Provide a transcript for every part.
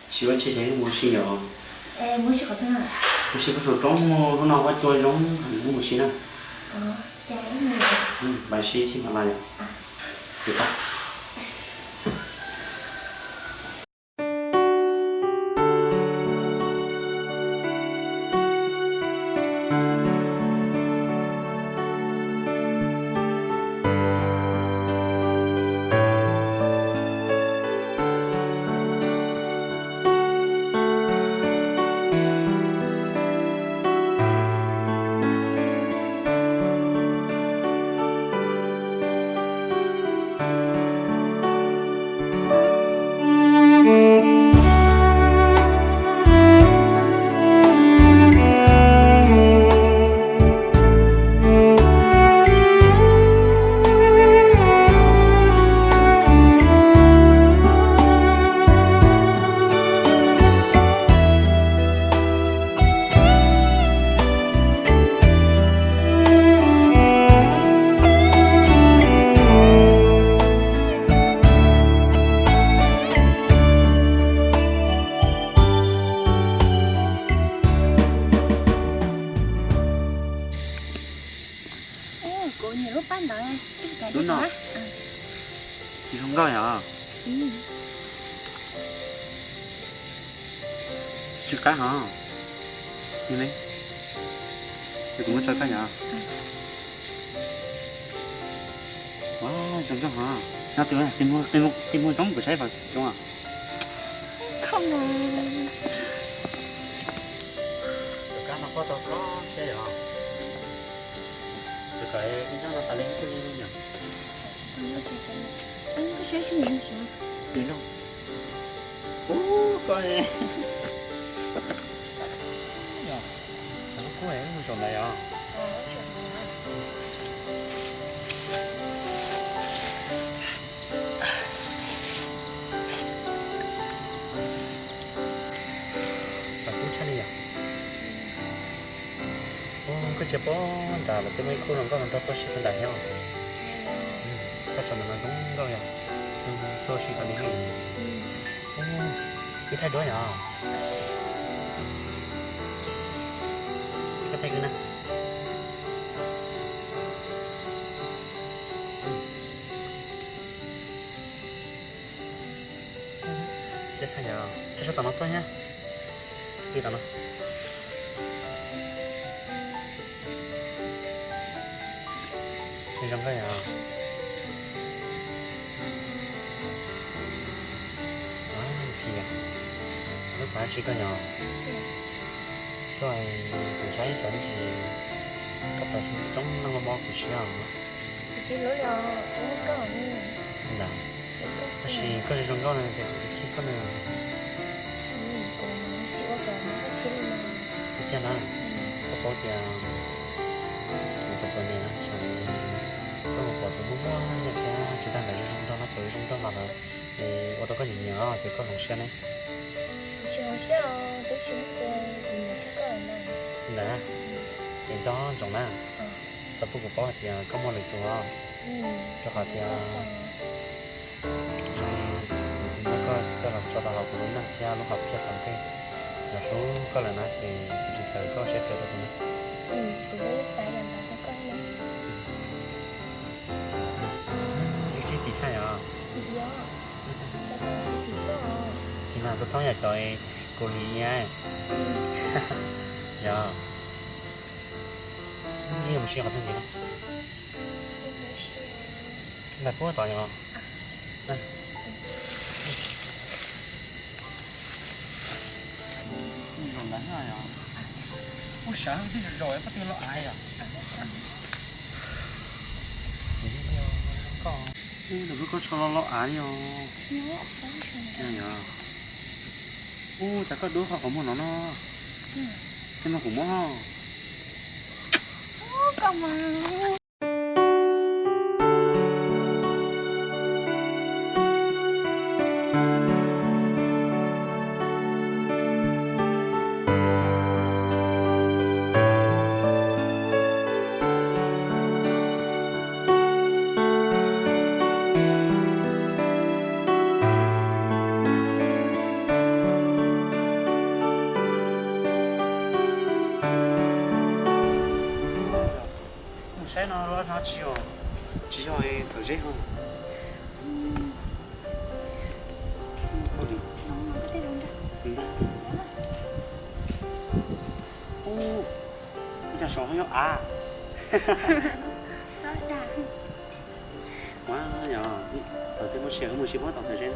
Sim ua tshais ces mus ua si yom. Mus si pub saum roob, hnub no huab cua zoo, mus si na. Pab sib txhij mam los yom. Kuv nyiam lub pab ntawd. Lub no. Zoo nkauj yom. Tsw qab hov. Ni ne, es kuv muab tso koj yom. Ua, zoo nkauj hov. Nyob twg, qi muag zoo kuv saib puas zoo. Tus kab no quaj tau txob siab yom. Tus kom ib nyob no tas li ib tug li yom. Li no. Ub, koj. Yog, lub kub mus zaum ntawd yom. Tshav kub tshaj li yom. Ub, koj tsis paub nram lawv twb muaj ib khub zoo nkauj no nrog tuaj si rau nram thiab. Koj tsom ntawm no zoo nkauj yom. Tuaj si rau li heej. Ub, wb thaij duab yom. Koj thaij kwv na. Siab tshaj yom, thaij sab tom no tuaj nyab. Li tom no. Zoo nkauj yom. Phim yom. Lub pab tsis koj yom. Koj tus ntshai ib tsam ntsis koj tau roob neeg mos mos kuv siab os. Ntag, tab sis koj zoo nkauj no ces kuv khib koj na. Tiag na, koj paub tias kuv txom txom nyem no tsam koj mus pom tus muaj muaj nyiaj thiab tsis tag ntawd zoo zoo nraug no, txawm zoo nraug mas lawv ua rau koj nyiam nyiam ces koj hloov siab ne. Ntag, ces nco ntsoov na, xav pub kuv paub hais tias koj muaj lwm tus os, rau qhov tias kuv muab koj coj los tso rau hauv kuv lub neej thiab lub hom phiaj tom ntej. Yog hlub koj lawm na ces kuv tsis xav koj siab phem rau kuv na. Ib sib tim tshaj yom. Tim no tus thoob yog cov kuv hliv iab. Yog, mus si qhov twg ntxiv na. Npaj pub tod yom. Zaum ntawd yog, ub, sawv twb zaum zaum pob tw los av yom. Koj, koj tsho los los av li os. Ub, cas koj dub qhov qhov muag no no. Tej no kuv muab. Tsis yog, tsis yog thawv zeb ho. Ub, cas saum ho yog av. Ua yog, thaum twg muaj sia wb mus sib pab tom thawv zeb,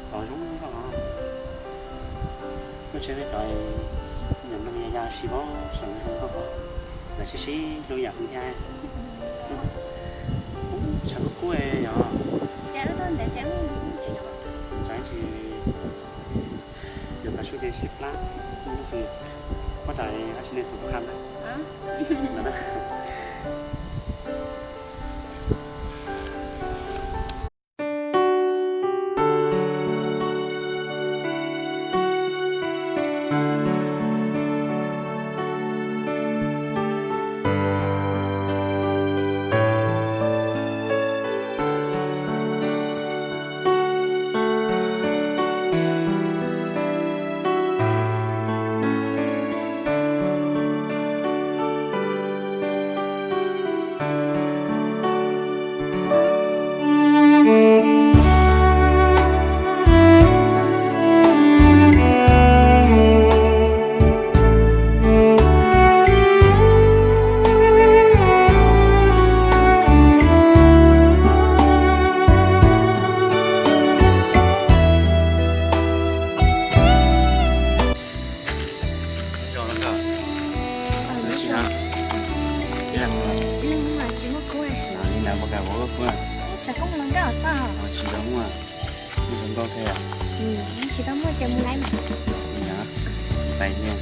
tom zoo nkauj os. Muaj tsev cov nyuam nplooj ya ya sib pab saum zoo nkauj os, lawv sib sib hlub yam kuv thiab. Tshav kub kub yog. Tsam ib tsis yuav pas su ces sib plab, muab tas ab tsi ne xum kham na. Li ntawd puas kam ua koj kub? Tsis tau muaj, muaj zoo nkauj thiab. Tsis tau muaj ces mus lawm. Tais niag.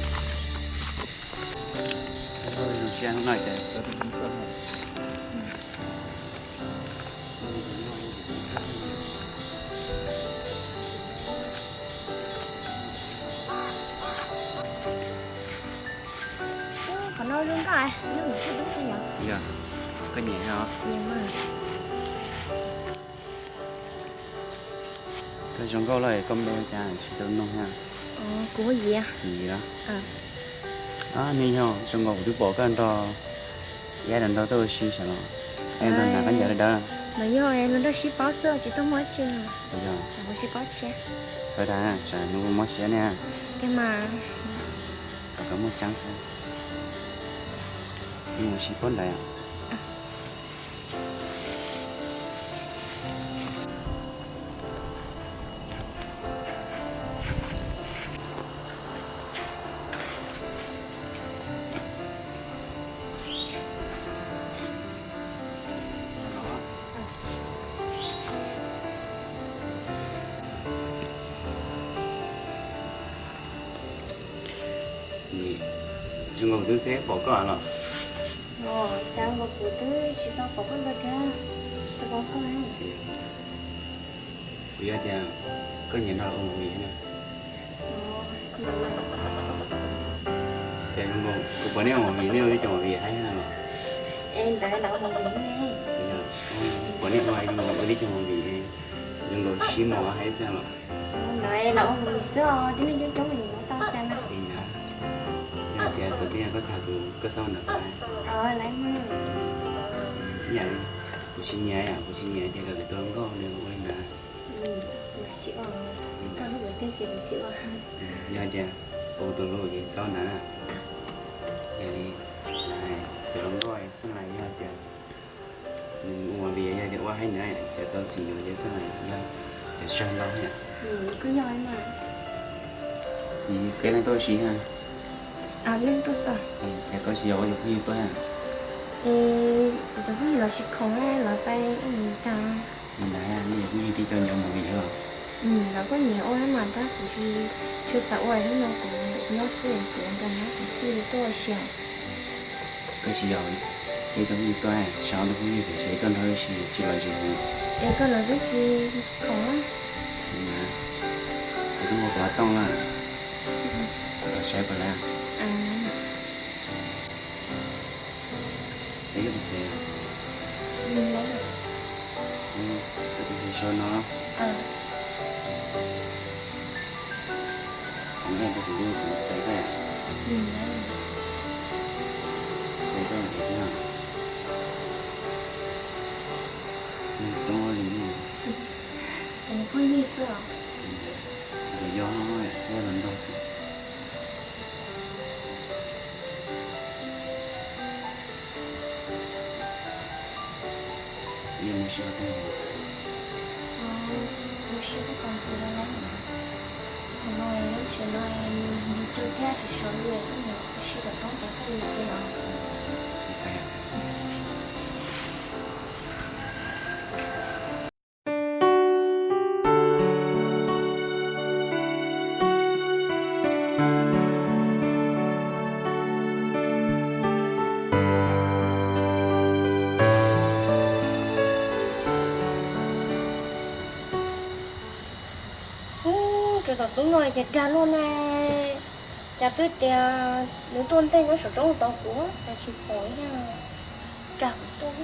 Qhov no zoo nkauj, nyob mus koj dub koj yog. Yog, koj nyiam os. Nyiam mas. Koj zoo nkauj lawm koj npe cas tsis tau nug na? Kuv hu Yiv. Yiv los? Ab, nej yog zoo nkaus kuv twb pom koj nrog ib yam nrog tuaj ua si sav los, nrog hnav khaub ncaws dawb dawb. Mas yog los nrog sib paub xwb tsis tau muaj dab tsi. Yog, kuv sib paub tshiab. Sawv daws tsam nws mob siab ne. Tiag mas. Kom koj muaj tseeb xwb. Mus sib paub ntawd. Zoo nkaus kuv twb pom koj los. Cas nkaus kuv twb tsis tau pom koj ntawd thiab, tsis tau pom koj. Kuv yog tias koj nyiam nrog ua movie na. Ces kuv pom nej ua movie, nej ua li cas ua movie haib na los? Es ntawd lawv ua movie ne. Pom nej ua ua li cas ua movie, zoo nkaus sib mos haib xwb los? Ntawd lawv ua movie xwb os, tib neeg coob coob es yuav muab tau cas na. Li ntawd, yog tias tus tib neeg koj tham kuv koj txhob ua ntawd. Ib yam li kuv tsis nyiam, kuv tsis nyiam tias kom kuv tus hluas nkauj nws ua li ntawd. Yog tias ua tus hluas ces txhob ua ntawd na. Yog li, cov hluas nkauj xab lais yog tias nws ua li yog tias ua haib ntawd ces tau xim yuav ces xab lais yog cov tsawg ntau yom. Yog peb leeg tuaj ua si ha. Ces koj tsis yog ua cov phooj ywg tuaj ha. Cov phooj ywg los tsis khoom, lawv pais ua mus tag. Li ntawd nej cov phooj ywg tib co nyiam ua movie los? Lawv kuj nyiam ua mas tab kuv tsis, tsis xav ua, hnub no kuv nyob xwb kuv nrog kuv phooj ywg tuaj ua si. Koj tsis yog coj cov phooj ywg tuaj, sawv daws phooj ywg ces tuaj nrog ua si tsis los ntsis li. Es koj los twb tsis khoom. Kuv twb ua pov tooj na, los saib puas laib. Saib koj tus tes. Koj tus tes sau no. Kuv nqaij rau kuv lub tes koj. Saib koj tus tes no. Yog, yog los nrog. Yog mus sib ua teb, mus sib ua teb ntxiv lawm. Thaum no lub tsev no nws tu thiab tsis sov li, mus sib tom toob cov koj li ces os. Ub, tus tom tub no ces dag luaj ne. Cas twb tias nws tuaj ntej nyob saum roob tau kuv, cas tsis pom ib yam dag kuv tuaj.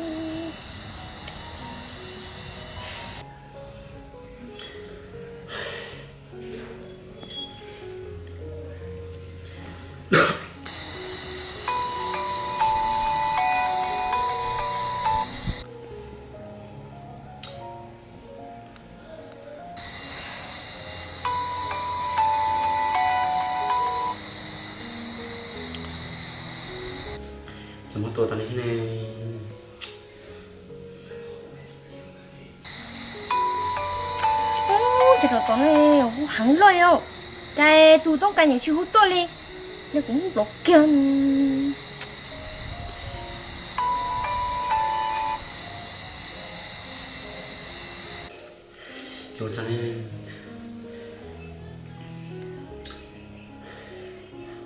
Ces muab tua tas li ne. Ces rov rov ne, hu heev loj yom. Cas tus toob kas niam tsis hu tuaj li, ne kuv nplov kiag. Ces ua cas ne,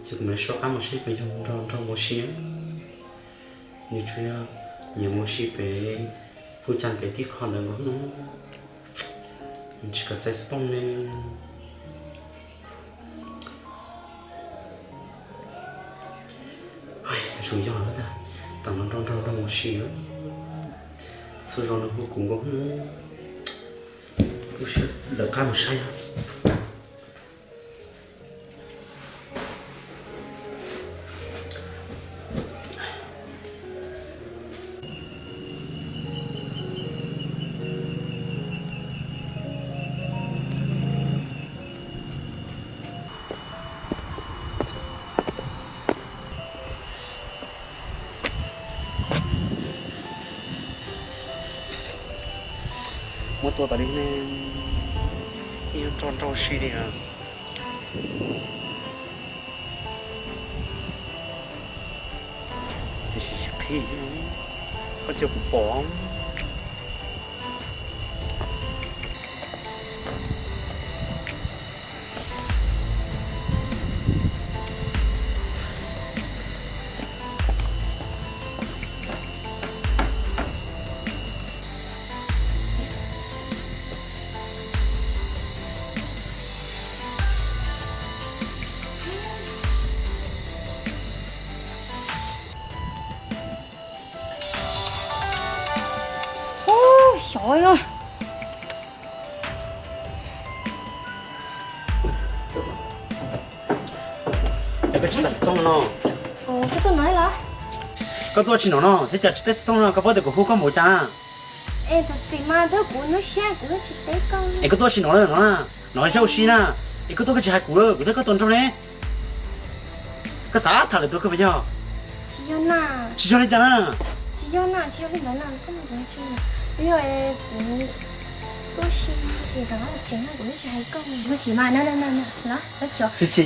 ces kuv mam li soj qab mus saib puas yog nrog nrog Mus Sis. Nws tsuas yog nyiam Mus Sis pem, hu cas pem tib qho ntawd nkaus no, nws tsis kam txais xov tooj ne. Zoo yog ntag, tam no nrog nrog nrog Mus Sis, txhua zaus nws hu kuv nkaus no. Lawv qab mus saib. Muab tua tas li ne, ib yam nrog nrog Mus Sis li. Tiam sis tsis qhib, qhov chaw kuv pom. Ub, xyov no. Ces koj tsis txais xov tooj no? Koj tuaj tsis nov no thiab cas tsis txais xov tooj no? Koj paub tias kuv hu koj npaum cas? Es tus txiv mas, kuv nyuaj siab kuv tsis teb koj. Es koj tuaj tsis nov no na? Nov xyov ua si na. Es koj tuaj koj tsis hais kuv, kuv thiab koj tua nraug ne. Koj xav tham lwm tus koj puas yog? Tsis yog na. Tsis yog li cas na? Tsis yog na, tsis yog li ntawd na. Yog kuv tuaj si, kuv tsis hais koj. Tsis chim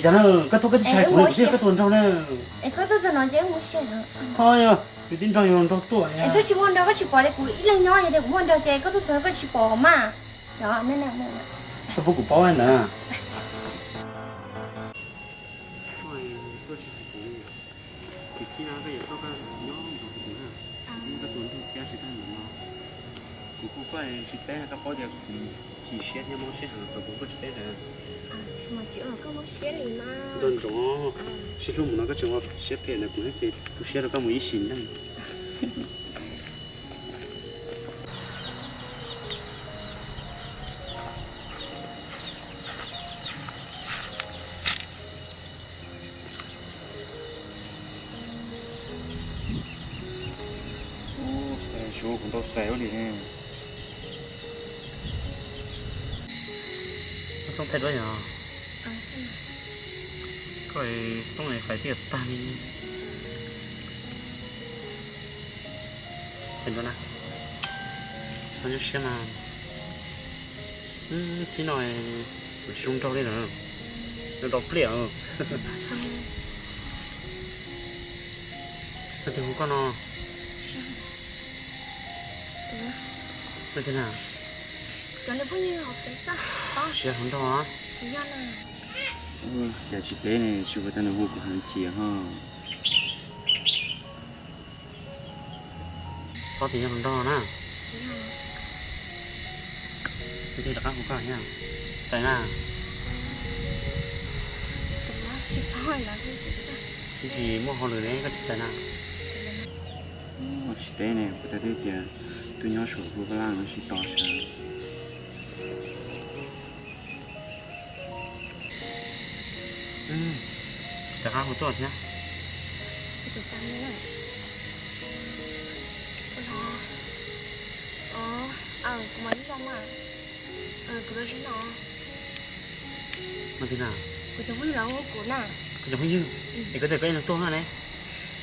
cas na, koj tuaj koj tsis hais kuv, kuv thiab koj tua nraug na. Es koj tuaj txog no ces mus si. Yog kuv tib nrog yus nraug tuaj. Es koj tsis muaj nraug koj tsis pom li, kuv ib leeg nyob, yog tias kuv muaj nraug ces koj tuaj txog koj tsis pom mas. Txhob pub kuv paub ntawd. Kuv tsis hais kuv, kuv tsis hais kuv, kuv tsis teb na, koj paub tias kuv chim siab thiab mob siab heev thaum kuv hu koj tsis teb ntawd. Nco ntsoov, sib hlub mus no koj tseem ua siab phem ntawm kuv thiab ces tu siab rau koj mus ib sim neej. Ub, suav kuv ntau xais ua li ne. Xoob thaij duab yog. Koj xoob fais tib tag li. Fais duab na. Txhob nyuaj siab mas. Thib no kuv tsis zoo nraug li na. Zoo nraug pliaj. Leej twg hu koj no? Leej twg na? Siav hluas nraug. Cas tsis teb ne, tsis ua tau nws hu kuv heev cias ho. Txhob tias yog hluas nraug na. Leej twg rov qab hu koj thiab? Txais na. Twb tsis muaj hauj lwm ne koj tsis txais na. Tsis teb ne, kuv tau twb tias twb nyob saum hu vaj laj no tsis tos sawv. Rov qab hu tuaj thiab. Kuv mas ib no mas, kuv rau siab no. Kuv cov phooj ywg los hu kuv na. Kuv cov phooj ywg? Es koj tias koj ib leeg tuaj no ne?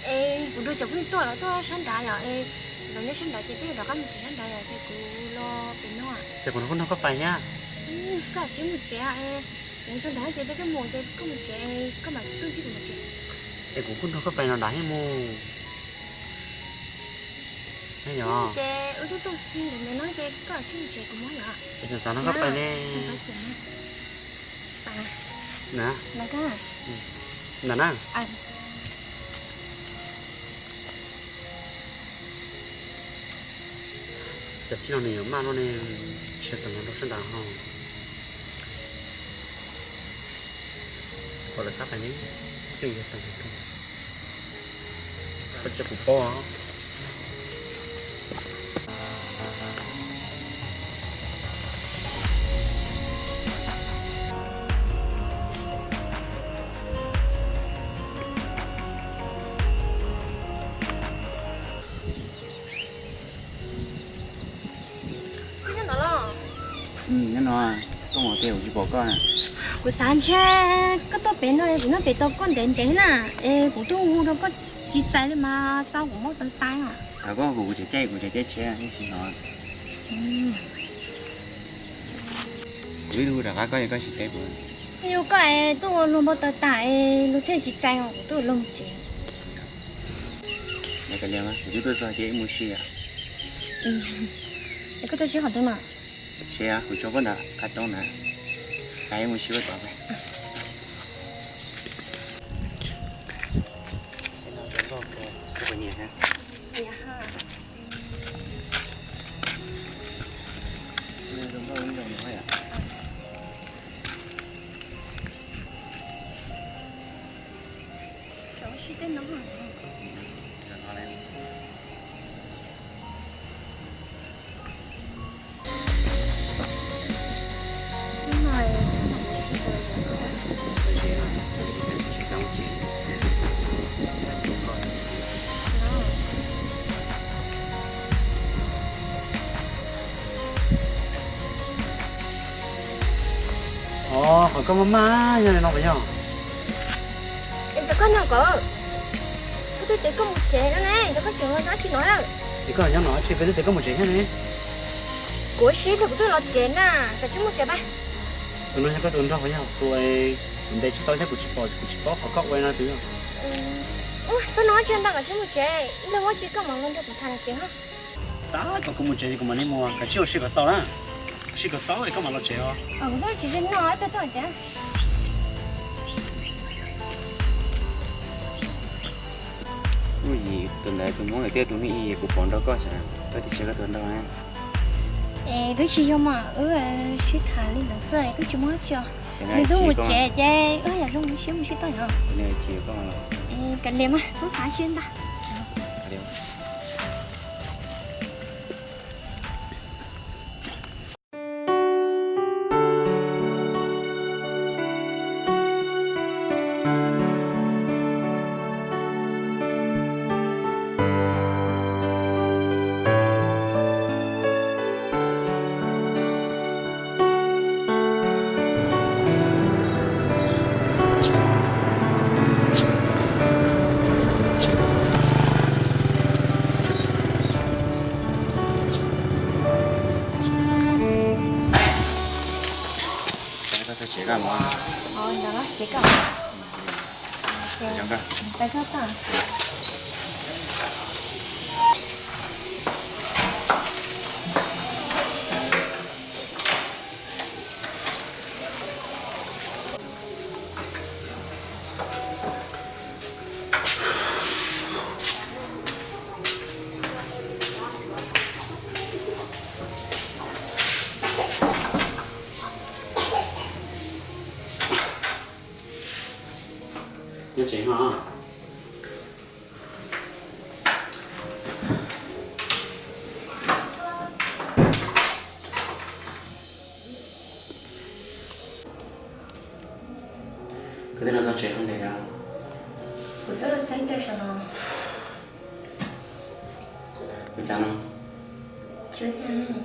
Es kuv nrog cov phooj ywg tuaj los tuaj sab nrad yom, es lawv nyob sab nrad ces peb rov qab mus tsev sab nrad yom, ces kuv los pem no. Ces kuv nrog koj pais thiab. Koj siab mus tsev, kuv nrog nrad ces peb twb mus ces koj mus tsev, koj mam tuaj ntsib kuv mus tsev. Es kuv kuj nrog koj pais no nrad thiab mus. Ces wb twb tuaj ntawm no ces koj siab mus tsev kuv muab yom. Es xav nrog koj pais ne. Ntawm na. Cov tib no nws yuav maj no ne, tsis tau nrog sab nrad ho. Pom lawv qab pais ne, twb yog tau tau. Txhob cia kuv paub. Koj nyob no los? Nyob no, koj mus qhov twg kuv tsis pom koj na. Kuv xav ntshe koj tuaj pem no, kuv nyob pem tos koj ntev ntev na, es kuv tuaj hu rau koj tsis txais li mas xav kuv mob taw tais os. Thov koj hu kuv tseem caij, kuv tseem caij tsheb ib sim no. Kuv ib lub rov qab koj, koj tsis teb kuv. Yog koj es tuaj ua luag mob taw tais, luag thiaj tsis txais os, kuv tuaj ua luag mus tsev. Kuv twb tuaj txog ces ib mus si. Es koj tuaj sib qhov twg no? Tsis, kuv tso koj nram qab roob na, ib mus si koj tod. Os, qhov koj maj maj nyob li no puas yog? Es koj nyob ko, koj twb tias koj mus tsev no ne, koj tseem los nyob tsis no na. Es koj nyob no tsis, koj twb tias koj mus tsev thiab ne. Kuv ua si los kuv twb los tsev na, koj tsis mus tsev pab. Tus no yog koj tus nraug puas yog? Tus ntes tsis tau thiab kuv tsis pom, kuv tsis paub qhov koj ua no twg. Xwb no tsis ntau, koj tsis mus tsev, ib lig ua tsi koj mam los nrog kuv tham tsev. Xav kom kuv mus tsev ces kuv mam li mus, koj tsis ua si kom txaus na. Ua si kom txaus es koj mam los tsev os. Kuv twb tsis no ib pliag tuaj tsev. Tus ntawd tus Hmoob thiab tus Hmoob ib kuv pom nrog koj, koj tias koj tus nraug. Es twb tsis yog mas wb sib tham li ntawd xwb, twb tsis muaj dab tsi os. Nws twb mus tsev ces wb yam zoo siab mus sib toj yog. Kav liam mas txhob xav siab ntag. Ov, ntawd los tsev koj. Tag koj tag. Nyob tsev no. Koj twb los txog tsev ua ntej no. Kuv twb los xeeb peb saum no. Ua cas no? Tsis ua cas.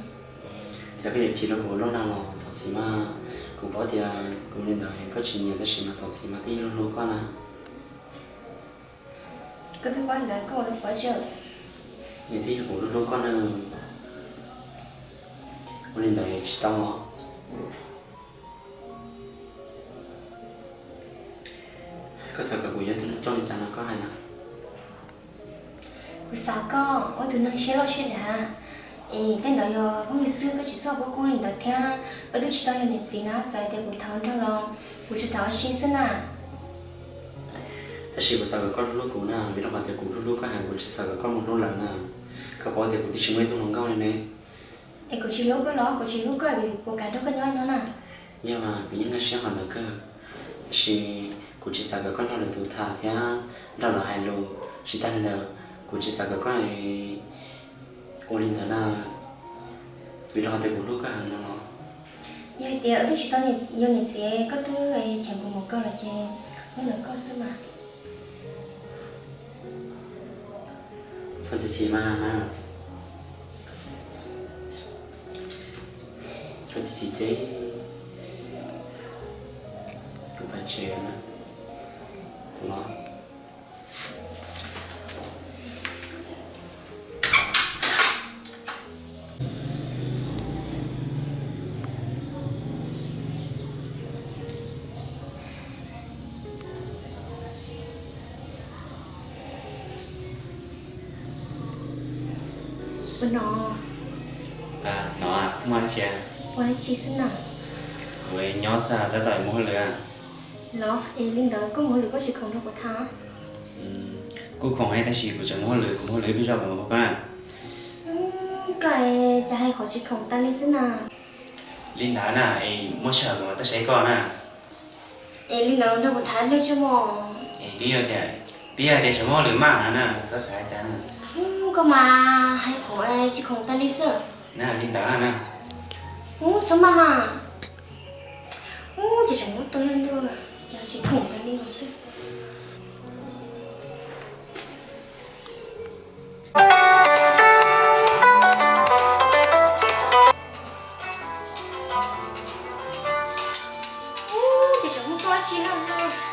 Cas koj yuav chim rau kuv lub no los? Thov txim mas, kuv paub tias kuv li ntawd koj tsis nyiam tab sis mas thov txim mas twb yog hlub hlub koj na. Koj twb paub ntawd koj ua li pov tseg. Nws twb yog kuv hlub hlub koj na. Ua li ntawd tsis tau. Koj xav kom kuv yog tus neeg coj li cas no koj hais na? Kuv xav koj ua tus neeg siab loj siab dav. Es tej ntawd yog phooj ywg xwb, koj tsis txhob kub kub li ntawd thiab. Wb twb tsis tau yog niam txiv na, txawm tias kuv thov nrog los kuv tsis thov ua si xwb na. Tab sis kuv xav kom koj hlub hlub kuv na, vim rau qhov tias kuv hlub hlub koj heev, kuv tsis xav kom koj mus hlub lawm na. Koj paub tias kuv twb tsis muaj ib tug hluas nkauj li ne. Es kuv tsis hlub koj los? Kuv tsis hlub koj es kuv puas kam nrog koj nyob no na? Yog mas kuv yeej nkag siab qhov ntawd kawg, tab sis kuv tsis xav kom koj nrog lwm tus tham thiab nrog lawv hais lus. Tsis tas li ntawd, kuv tsis xav kom koj ua li ntawd na, vim rau qhov tias kuv hlub koj heev no los. Yog hais tias wb twb tsis tau yog niam txiv, koj twb cheem kuv mus kawg lawm ces nyob ntawm koj xwb mas. Txhob chim chim mas na. Koj chim chim ces kuv pais tsev na. Los. Ua no. No, muaj dab tsi? Ua dab tsi xwb na? Kuv nyob xwb, tab tom mus hauj lwm. Los es li ntawd koj mus hauj lwm koj tsis khoom nrog kuv tham? Kuj khoom tab sis kuv tseem mus hauj lwm, kuv mus hauj lwm ib pliag zog kuv mam hu koj na. Koj cas hais qhov tsis khoom tas li xwb na? Li ntawd na es muab sij hawm kuv mam tuaj saib koj na. Es li ntawd los nrog kuv tham ib pliag tso mog. Es twb yog tias, twb yog tias tseem muaj hauj lwm maj no na, txhob xav cas na. Koj mas hais qhov tsis khoom tas li xwb na. Li ntawd na. Ub, txhob maj mas. Ub, ces tseem muab tua ntuj, cas tsis khoom tas li no xwb. Ub, ces tseem muab tua tsis loj no.